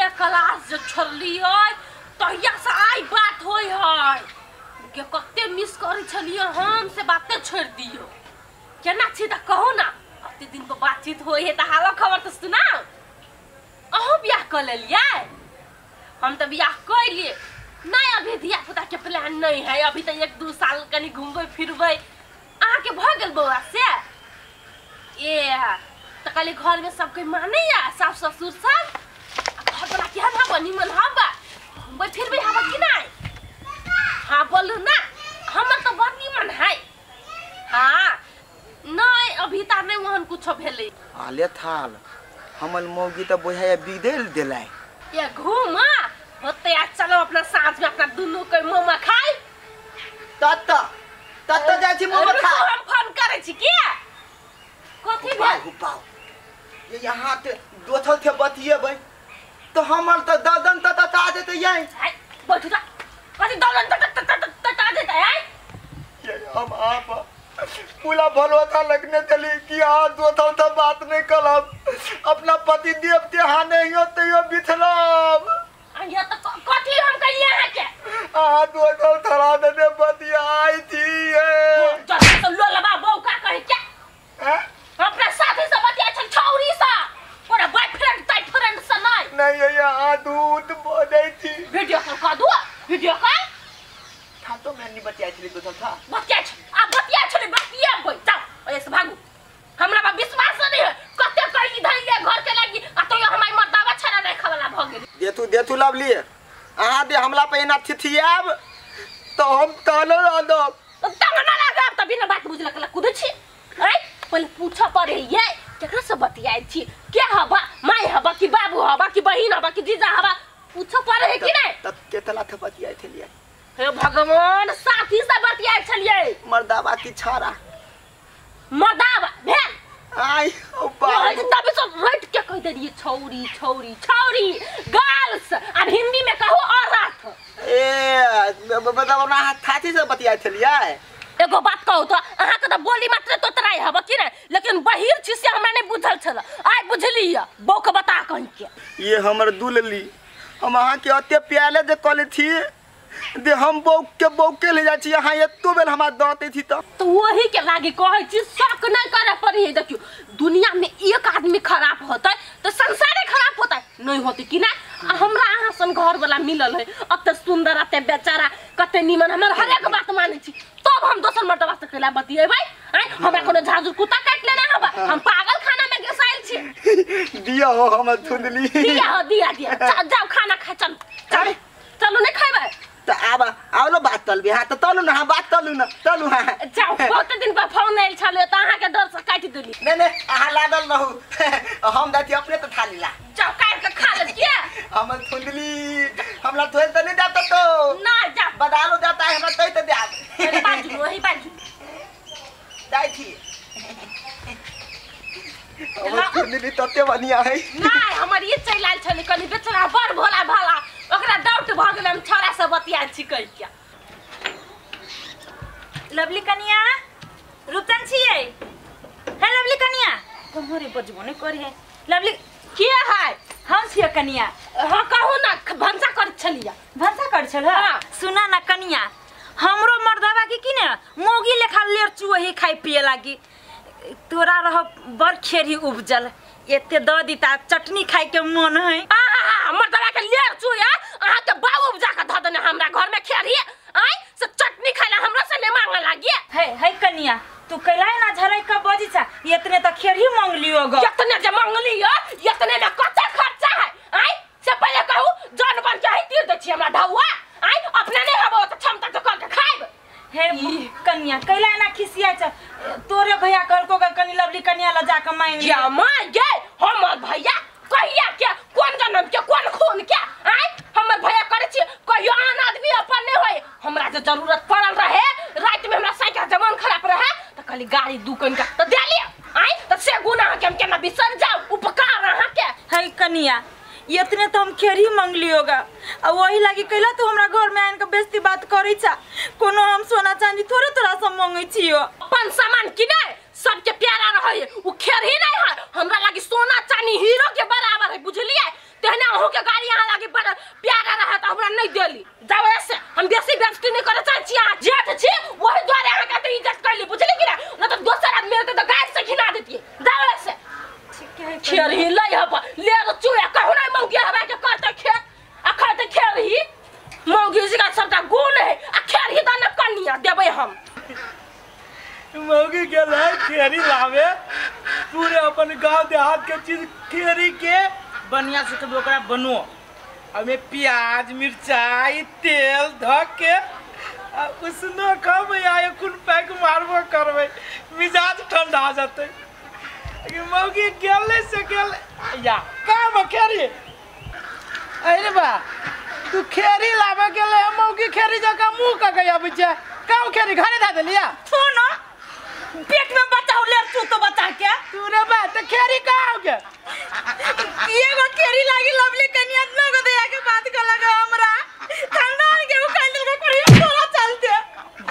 पहिले क्लास जे छोड़लियै तहिया से आई बात होय है के कते मिस करै छलियै हम से बाते छोड़ दियो। केना छी त कहू ना, अते दिन पर बातचीत होय है त हालो खबर त सुनाओ। अहूँ बियाह क लेलियै? हम त बियाह कैलियै नहीं, अभी धिया पुता के प्लान नहीं है, अभी त 1-2 साल कनी घूमबै फिरबै। अहाँ के भ गेल बौआ से? ए त कहली घर में सब कोई मानैया, सास ससुर सब घर वाला केहन हवा निमन हवा, घूमबै फिरबै हवा कि नहीं? हाँ बोलू ना, हमर तो बड़ निमन है। हाँ नहीं अभी त नहीं वहन कुछ भेलै। आले थाल हमर मौगी त बोझाया बिदेल देलै। ये घूम होते आ चलो अपना साँझ में अपना दुनू के मोमो खाई। तत तत जाइ छी मोमो खा। हम फोन करै छी के कथि भेल? पाउ ये यहाँ ते दोथल थे बतियेबै तो हमर त ददन त तता देते यई। बैठू त कथि ददन त तता देते आई? ये हम आप पूरा भलोता लगने चली कि हां दोथल त बात नहीं करब, अपना पति देव ते हां नहीं हो तैयो बिथलब। ये त कथि हम कहिए अहाँ के? आ दोथल थरा दे बतियाई थी ये। चल तो लोलबा बौका कहे के हैं? अपना साथी से बतिया छल छौरी सा, ओरा बॉयफ्रेंड टाइफ्रेंड से नहीं। नहीं ये आ दूध बोलै थी। वीडियो कॉल कर दू, वीडियो कॉल था तो मैं नहीं बतियाई थी दोथल था। बतिया छ आ बतिया छले बतियाबै जाओ ओए से भागू, हमरा पर विश्वास नहीं है। कते कहि धइले घर के लागी आ तो हमार मर्दावा छड़ा नहीं खवला भ गेल। देथू देथू लवली अहाँ दे हमला पे एना थिथियाब तो हम तालो रांदब। तो तंग ना लागब त बिना बात बुझलक ल कुदै छी। आइ पहिले पूछ पड़े ये केकरा से बतियाइ छी, के हबा माय हबा कि बाबू हबा कि बहिन हबा कि जीजा हबा, पूछ पड़े है कि नहीं? तब केतला थे बतियाइ छलियै? हे भगवान साथी से बतियाइ छलियै। मर्दावा की छाड़ा मर्दावा भेल आइ ओ बाप तब सब रट के कह देलियै छौरी छौरी छौरी गर्ल्स और हिंदी में कहो औरत। ए बताओ ना थाथी से बतियाइ छलियै? एगो बात कहू तो अहाँ के त बोली मात्र तोतराइ हब कि नहीं, लेकिन बहिर छी से हमरा नहीं बुझल छल, आइ बुझली बौ के बता कहि के। ये हमर दुलली हम अहाँ के अते प्याले जे कहले थी दे हम बौ के ले जाइ छी, अहाँ एतो बेल हमरा दांते थी त तो वही के लागी कहै छी शक नहीं करे पड़ी है। देखियो दुनिया में एक आदमी खराब होतै तो संसारे खराब होतै, नहीं होतै कि ना? हमरा अहाँ सन घर वाला मिलल है अते सुंदर अते बेचारा कते निमन, हमर हरेक बात मानै छी, तब हम दोसर मर्दबा से कैला बतियेबै? आइ हमरा कोनो झाझुर कुत्ता काटि लेने हबा, हम पागल खाना में घसायल छी। दिया हो हमर धुंधली दिया हो दिया दिया जाओ खाना खा चलू चलू चलू नहीं खैबै त आब आवलो बात तलबे। हां त तलू ना, हां बात तलू ना तलू। हां जाओ बहुत दिन पर फोन आयल छले त अहाँ के डर से काटि देली। नहीं नहीं अहाँ लागल रहू हम दाती अपने त थाली ला जाओ काट के खा ले के हमर धुंधली हमरा धोल त नहीं जाता तो ना जा बदालो जाता है हमरा तई त दे अरे बाजू वही बाजू दाई थी हमर धुंधली तते बढ़िया है। नहीं हमर ई चलि आयल छले कनी बेचारा बड़ भोला भाला, ओकरा डाउट भ गेल हम छौड़ा से बतिया छी कहि के। लवली कनिया रूपचन छियै? हे लवली कनिया तुम्हारे बजबो नहीं करे है। लवली के है? हम छियै कनिया। हां कहू ना, भनसा कर छलिया। भनसा कर छल? हां सुना ना कनिया, हमरो मर्दावा के की ने मोगी लेखा लेर चुही खाइ पिए लागी, तोरा रह बड़ खेरी उपजल एते द दिता चटनी खाइ के मन है। आहा मर्दावा के लेर चुया अहाँ के बाबू उपजा के ध देने हमरा घर में खेरी आइ से चटनी खाइला हमरा से ने मांगे लागी। हे हे कनिया तू कैला ना झरै क बजी छा, एतने त खेरी मांग लियो ग। एतने जे मांग लियो एतने में कते खर्चा है आइ से पहिले कहू जन बन के तीर दै छी हमरा ढौआ आइ अपने नहीं हबो त क्षमता त कर के खाइब। हे कनिया कैला ना खिसिया छ, तोरे भैया कहलको ग कनी लवली कनिया ल जा के मांग या मां गे हमर भैया कहिया के कोन जन्म के कोन खून के आइ हमर भैया करे छी कहियो आन आदमी अपन नहीं होय। हमरा जे जरूरत पड़ल रहे रात में हमरा साइकिल जमान खराब रहे त कहली गाड़ी दुकान का त दे लिया आइ त से गुनाह के हम केना बिसर जाऊ उपकार अहाँ के। हे कनिया इतने तो हम खेरी मांगली होगा आ वही लागी कैला तू हमरा घर में आन के बेइज्जती बात करै छा, कोनो हम सोना चांदी थोड़े तोरा से मांगै छियो। अपन सामान किने सबके प्यारा रहे उ खेरी नहीं है, हमरा लागी सोना चांदी हीरो के बराबर है बुझलिए। तेहने अहू के गाड़ी अहाँ गेल है खेरी लावे पूरे अपन गांव देहात के चीज खेरी के बढ़िया से कभी ओकरा बनो हमें प्याज मिर्चाई तेल धऽ के उसनो कम या एखन पैक मारबो करबै मिजाज ठंडा जेतै। मौगी गेलै से गेल या का खेरी अरे बा तू खेरी लावे गेलै मौगी खेरी जकाँ मुँह कऽ के अबै छै का खेरी घरे धऽ देलिया सुन पेट में बच्चा हो ले तू तो बच्चा के तू रे बा त खेरी का हो गया एगो खेरी लागी लवली कनिया न गो दया के बात कर लगा हमरा खानदान के उ काट देलको करियो तोरा चलते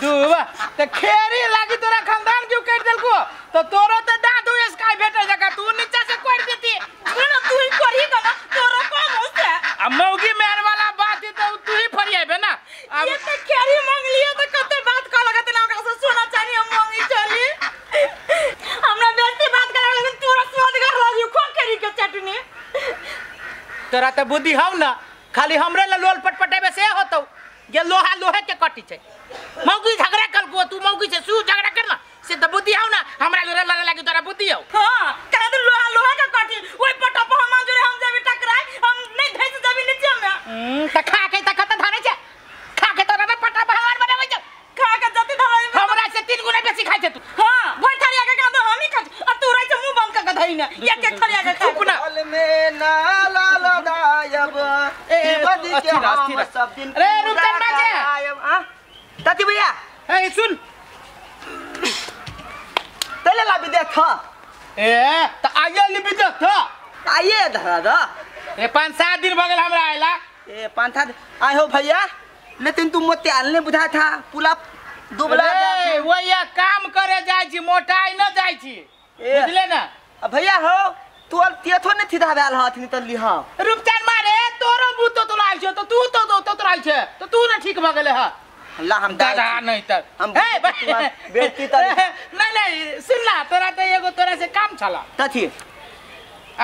दूबा त खेरी लागी तोरा खानदान के काट देलको त तोरो त दादू स्काई भेटल जका तू नीचा से कोड़ देती सुन तू ही करही कना तोरो कम होते आ मौगी मेहर वाला बात है त तू ही फरियाबे ना। अब ये त खेरी मांग लियो त कते बात कर लगत ना ओकरा से सोना चांदी हम मांगी चली हमरा बेटी बात करे लेकिन तोरा स्वाद कर लागी खो खेरी के चटनी। तोरा त बुद्धि हौ ना खाली हमरे ल लोल पटपटेबे से होतौ ये लोहा लोहे के कटी छै मौगी झगड़ा कलको तू मौगी से सू झगड़ा करना से त बुद्धि हौ ना हमरा जोरे लड़े लागी तोरा बुद्धि हौ। हां कहे तो लोहा लोहा के कटी ओइ पटा पर हम जोरे हम जाबे टकराई हम नहीं धैस जाबे नीचे में त खा के त खत धारे छै खा के तोरा ना पटा भगवान बनाबै छै खा के जति धराई हमरा से 3 गुना बेसी खाइ छै तू। हां भर थरिया के कांदो हम ही खा आ तू रहि छै मुंह बंद क के धई ने एक एक थरिया के चुप ना में ना ला ला दायब ए के हम सब दिन रे रुक जा ना आ ताती भैया ए सुन तले लाबी देख ए त आइए लिबी देख आइए धरा द ए 5-7 दिन भ गेल हमरा आइला ए 5-7 आइ हो भैया लेकिन तू मोते आलने बुझा था पुला दुबला रे वही काम करे जाय छी मोटाई न जाय छी बुझले ना। अब भैया हो तू अब तेथो ने थिधा भेल हथिन त लिह रूपचन मारे तोरो बूतो तोलाइ छ त तू तो तो तोलाइ छ त तू न ठीक भ गेले ह ला हम दादा नहीं त हम ए बेटी त नहीं नहीं सुन ला तोरा त एगो तोरा से काम छला तथी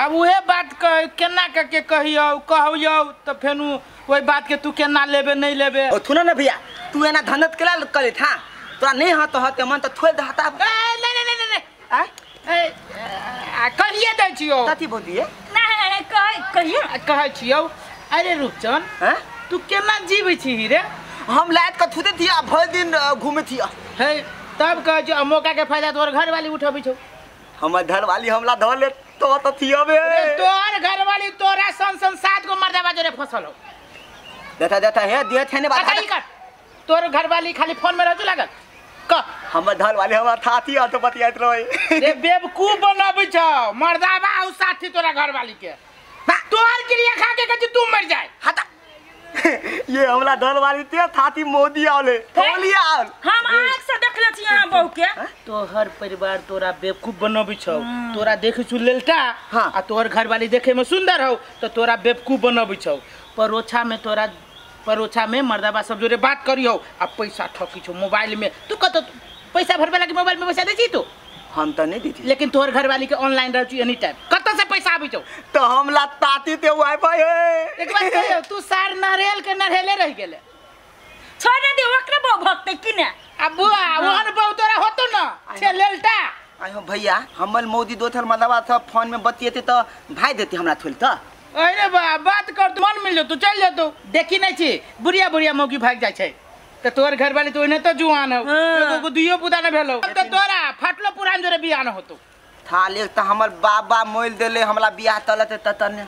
अब उहे बात केना के कहियौ कहौ त फेनु ओइ बात के तू केना लेबे नहीं लेबे ओ थुन न भैया तू एना धनत केला करे था तोरा नहीं हत हत मन त थोड़ दहता ए नहीं नहीं नहीं नहीं आ ए कहिए दै छियौ तथी बोलिए नहीं कह कहियो कहै छियौ अरे रूपचन हां तू केना जीबै छी रे हम लात के थुते थिया भर दिन घूमे थिया हे तब कहै छियौ मौका के फायदा तोर घरवाली उठबै छौ हमर घरवाली हमला धर ले तो त थियबे तोर घरवाली तोरा सन सन 7 गो मर्दाबा जोरे फसल हो देखा देखा हे दिए थे ने बात कर तोर घरवाली खाली फोन में रहतु लागल कह हमर घरवाली हमरा थाती आ तो बतियाइत रहे रे बेवकूफ बनाबै छौ मर्दाबा औ साथी तोरा घरवाली के तोहर क्रिया खा के कहै तू मर जाए हटा ये हमला घरवाली ते थाती मोदी आवले थोली आल हम आंख से देखले छी यहां बहू के तोहर परिवार तोरा बेवकूफ बनाबै छौ तोरा देखै छु लेलटा हां आ तोहर घरवाली देखे में सुंदर हौ त तोरा बेवकूफ बनाबै छौ परोछा में तोरा परोछा में मर्दाबा सब जोरे बात करियौ आ पैसा ठकी छौ मोबाइल में तू कत पैसा भरबे लागी मोबाइल में पैसा दै छी तू हम त नहीं दी लेकिन तोहर घरवाली के ऑनलाइन रहै छी एनी टाइम कत से पैसा आबै छौ त हमला ताती ते वाईफाई है एक बात कहियौ तू सार नारियल के नरहेले रह गेले छोड़ दे ओकरे बहु भक्ते कि ने आ बुआ ओहन बहु तोरा होतो न छे लेलटा आइ हो भैया हमर मोदी दोथर मर्दाबा सब फोन में बतियेते त भाई देते हमरा थोल त अरे बा बात कर तू मन मिल जतो चल जतो देखी नहीं छी बुढ़िया बुढ़िया मौगी भाग जाय छै त तोहर घरवाली तो ओने त जुआन हौ एगो को दुइयो पुता न भेलौ त तोरा फाटलो पुरान जोरे बियाह न होतो था ले त हमर बाबा मोइल देले हमरा बियाह तलते त तने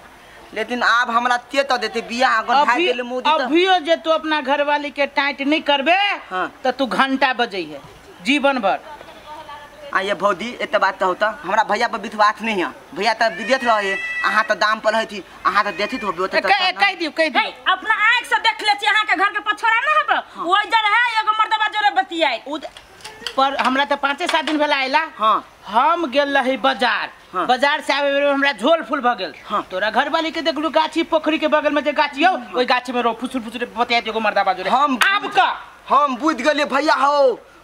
लेकिन आब हमरा ते त देते बियाह अगर भाई देले मोदी त अभियो जे तू अपना घरवाली के टाइट नहीं करबे हां त तू घंटा बजै है जीवन भर आ ये भौजी एते बात त होता हमरा भैया पर विश्वास नहीं है भैया त विदेश रहे अहाँ त दाम पर रहती अहाँ त देखित होबे त कह दियो कह दियो अपना आंख से देख ले छी अहाँ के घर के पछोड़ा न हब ओइ जर है एगो मर्दबा जोरे बतियाई पर हमरा त 5-7 दिन भेला आइला। हां हम गेल रही बाजार। हाँ। बाजार से आवे बेर हमरा झोल फूल भ गेल। हाँ। तोरा घरवाली के देखलू गाछी पोखरी के बगल में जे गाछी हौ ओइ गाछी में रो फुसुर फुसुर बतियाइत एगो मर्दबा जोरे। हम आब का हम बुझ गेलिए भैया हो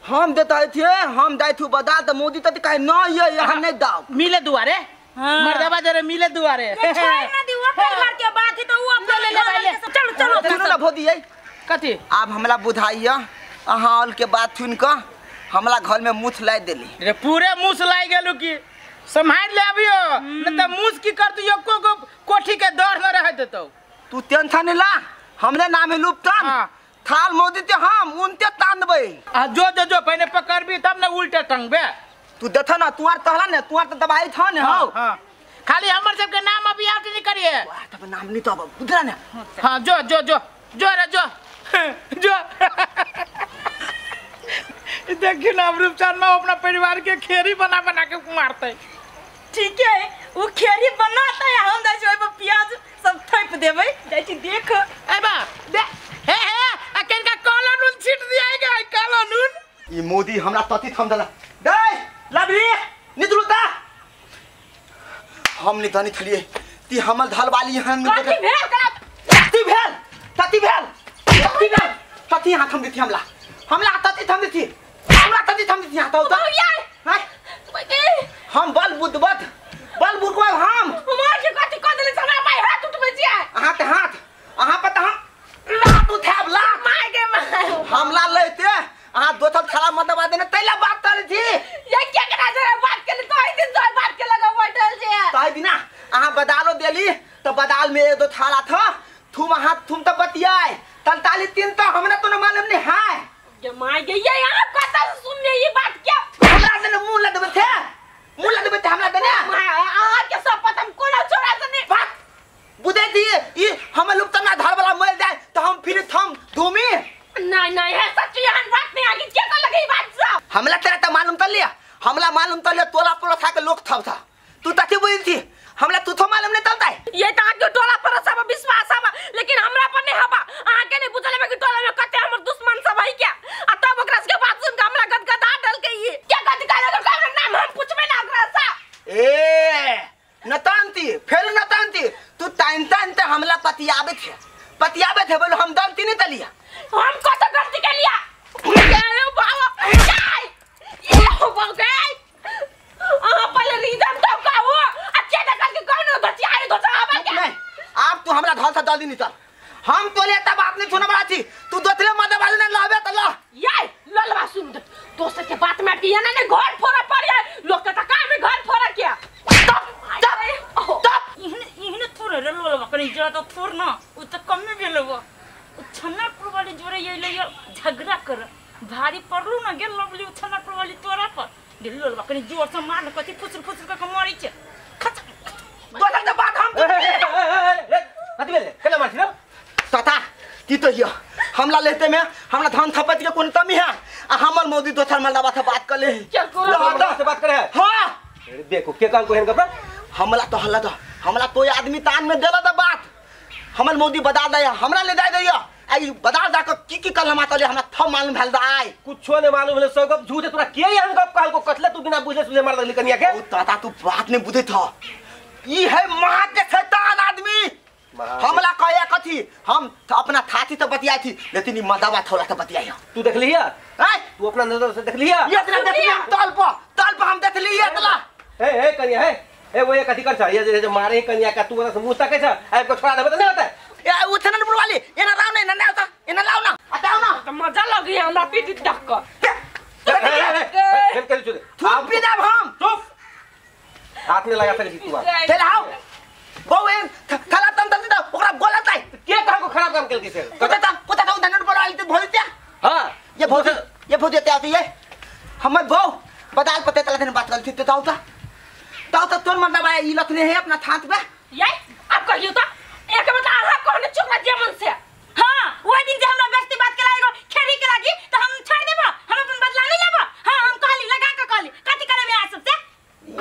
हम देता थे हम दाई थू बता त मोदी त कहे न ये यहाँ नहीं दाओ मिले दुआरे। हाँ। मर्दबा जोरे मिले दुआरे। छोड़ ना दी ओकर घर के बात है तो उ अपने ले ले ले। चलो चलो सुनो ना भौजी ये कथी आब हमरा बुझाइया अहाँ ऑल के बात सुन क हमला घर में मुछ लाई देली रे पूरे मुछ लाई गेलु की संभाल ले अबियो न त मुछ की कर तू एको को कोठी के डर न रह देतौ। तू टेंशन नहीं ला हमरे नाम है लुप्तन थाल मोदी ते हम उनते तानबे। आ जो जो जो पहले पकड़बी तब न उल्टे टंगबे। तू देथ ना तू are तहला ने तू are त दबाई था ने हो। हां खाली हमर सब के नाम अभी आउट नहीं करिए। तब नाम नहीं तो अब बुझला ने। हां जो जो जो जो रे जो जो देखियो ना रूपचंद में अपना परिवार के खेरी बना बना के मारते। ठीक है वो खेरी बनाता है हम जाइ छी ओइ पर प्याज सब थोप देबै जाइ छी देख। ए बा दे हे हे आ केनका काला नून छीट दिया है काला नून। ई मोदी हमरा तती थम देला दे लबली नितलु ता हम नहीं धनी थलिए ती हमल धल वाली हन कथी भेल तती भेल तती भेल तती भेल तती हाथ हम देती हमला हमला तती थम देती हमरा तती थम देती हाथ होता यार हम बल बुद्धवत बल बुकवा हम हमार के कथी क देले हमरा माय हाथ उठबै छियै। अहाँ के हाथ अहाँ पर त हम लात उठाब लात माय के माय हमला लेते अहाँ दोथल थाला मत दबा देने तैला बात कर छी ये के करा से बात के तो आई दिन तो बात के लगा बैठल छी ताई दिना अहाँ बदालो देली त बदाल में एक दो थाला था थुम हाथ थुम त बतियाए तलताली तीन त हमरा तो न मालूम नहीं है ये my के ये आप कथा सुन ले ये बात क्या हमरा देने मुंह ल देबे थे मुंह ल देबे थे हमरा देने अहाँ के सब पता हम कोनो छोरा से नहीं बात बुदे दी ई हम लुप्त ना धर वाला मर जाए तो हम फिर थम धूमी नहीं नहीं है सच यहां बात नहीं आगी के को लगी बात सब हमला तेरा त मालूम त लिया हमला मालूम त लिया तोला पोला खा के लोग थब था तू तथी बुझी थी हमला तू तो मालूम नहीं चलता है ये त के टोला पर सब विश्वास हवा लेकिन हमरा पर नहीं हवा अहाँ के नहीं बुझल है कि टोला में कते हमर दुश्मन सब है क्या आ तब ओकरा के बात सुन के हमरा गदगदा डल के ये क्या गद का ओकरा नाम हम पूछबे ना ओकरा से। ए नतांती फेर नतांती तू ताइन ताइन ते हमला पतियाबे थे पतियाबे थे बोलो हम दलती नहीं तलिया हम कत गलती के लिया अरे बाबा जाय ये हो गए अहाँ पहले रीजन तब का हो अच्छे दखल के कौन धची आए धचा आबा के नहीं आप तू हमरा धल से दल दी चल हम तो ले तब आपने सुना बड़ा थी तू दोतले मत बाजू ने लाबे त ला याय ललवा सुन दोस्त के बात में कि ना ने घर फोड़ा पड़ जाए लोग के त काम में घर फोड़ा क्या तब तब तब इहने इहने थोड़े रे ललवा कनी जरा तो थोड़ ना उ त कमे भेलवा उ छन्नापुर वाली जोरे ये ले झगड़ा कर भारी पड़लू ना गेल लवली उ छन्नापुर वाली तोरा पर गेल ललवा कनी जोर से मार कथी फुसुर फुसुर के मरी छै खच दोसर के बात हम कथी भेलै केना मार छी तता की तो हिया हमला लेते में हमरा धान थपत के कोन तमी है आ हमर मोदी दोसर मलदाबा से बात कर ले से बात करे है। हां अरे देखो के कहल को हेन गप हमला तो हल्ला तो हमला तो आदमी तान में देला त बात हमर मोदी बता दे हमरा ले जाय दैया आई बता दा के की की कल हम आतले हमरा थम मालूम भेल दाई कुछो ने मालूम भेल सब गप झूठ है तोरा के एहन गप कहल को कथले तू बिना बुझले सुझले मार देली कनिया के ओ ताता तू बात नहीं बुझे था ई है मां के शैतान आदमी हमला कहे कथी हम तो अपना थाती तो बतियाई थी लेकिन ई मदावा थोड़ा तो बतियाई तू देख लिया हैं तू अपना नजर से देख लिया ये इतना देख लिया तल पर हम देख लिया इतना ए ए कनिया हे ए वो ये कथी कर छ ये जे मारे ही कनिया का तू वाला से मुंह तके छ आब को छोड़ा देबे त नहीं होता ए उठन बुलवाली एना लाओ ना एना ना एना लाओ ना हटाओ ना त मजा लगी हमरा पीठ धक क फेर कर चुदे थूक पी देब हम चुप हाथ में लगा सके छी तू चल आओ बहु एन थला तम तम दा ओकरा गोला ताई के कह को खराब काम केलकी से पुता पुता तो धनन बोलाली ते भोल त्या हां ये भोज ते आती है हमर बहु बदाल पते तला दिन बात करती ते ताऊ ता ताऊ ता तोर मन दबाया ई लखने है अपना थात पे ये आप कहियो त एक बता अहाँ कहने चुकला जेमन से। हां ओइ दिन जे हमरा बेइज्जती बात केला एगो खेरी के लागी त हम छोड़ देबो हम अपन बदला नहीं लेबो। हां हम कहली लगा के कहली कथि करे में आ सब से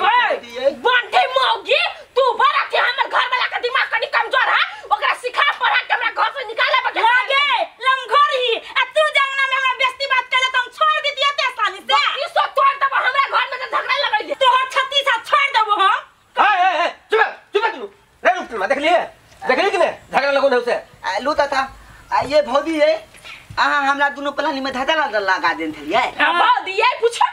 गए बंठे मौगी तू बड़ा के हमर घर वाला के दिमाग कनी कमजोर है ओकरा सिखा पढ़ा के हमरा घर से निकाले बके लागे लमघर ही आ तू जंगना में हमरा बेइज्जती बात केले त हम छोड़ देतिए ते साली से ई सो तोड़ देबो हमरा घर में झगड़ा लगै दे तोहर छत्ती सा छोड़ देबो हम। ए ए ए चुप चुप तू रे रुक तू देख लिए देखली कि ने झगड़ा लगो ने उसे लू ता ये भौजी है अहाँ हमरा दुनु पलानी में धधा लगा देन थलिए। हां भौजी ये पूछो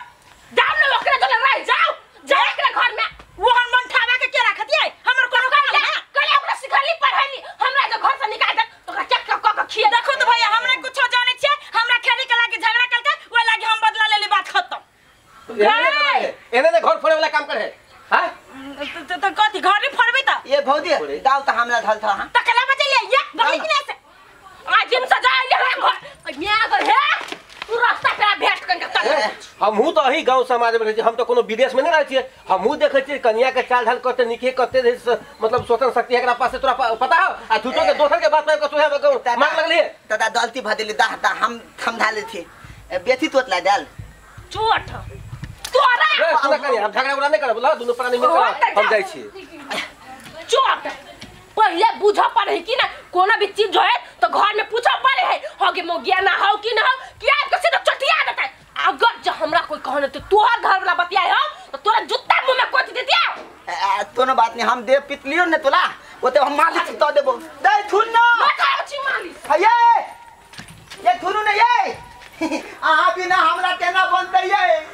जाओ ना ओकरा जले रह जाओ जा एकरा घर में वो हम मन ठावा के के रखतिए हमर कोनो काम ना कल ओकरा सिखली पढ़ली हमरा जो घर से निकाल दे ओकरा चक क क खिए। देखो तो भैया हमरा कुछो जाने छे हमरा खेली के लागी झगड़ा करके ओइ लागी हम बदला लेली बात खत्म। एने ने घर फोड़े वाला काम करे हां त कथि घर नहीं फोड़बे त ये भौजी दाल त हमला धल था हां त कला बचलिए ये बगली कि ना से आज जिम सजा ले घर मिया गो हे तू रास्ता पे भेट कन के हमहू तो अही गांव समाज में रहै छी, हम तो कोनो विदेश में नहीं रहै छियै। हमहू देखै छियै कनिया के चाल ढाल कते नीके कते मतलब स्वतंत्र शक्ति एकरा पास से तोरा पता हो आ झूठो के दोसर के बात में कसो है मार लगलिए। दादा गलती भ देली दाह दा हम थमधा ले थी बेथी तोत ला डाल चोट तोरा सुन कनिया हम झगड़ा उगड़ा नहीं करब ला दुनू प्राणी मिल के हम जाइ छी। चोट पहले बुझ पड़े है कि ना कोनो भी चीज जो है तो घर में पूछा पड़े है हो के मोगिया ना हो कि ना हो कि आपके सीधा चटिया देता है। अगर जो हमरा कोई कहने तो तोहर घर वाला बतियाए हो तो तोरा जूता मुंह में कोच दे दिया। कोनो बात नहीं हम दे पितलियो ने तोला ओते हम मालिक तो देबो दे थुन ना मत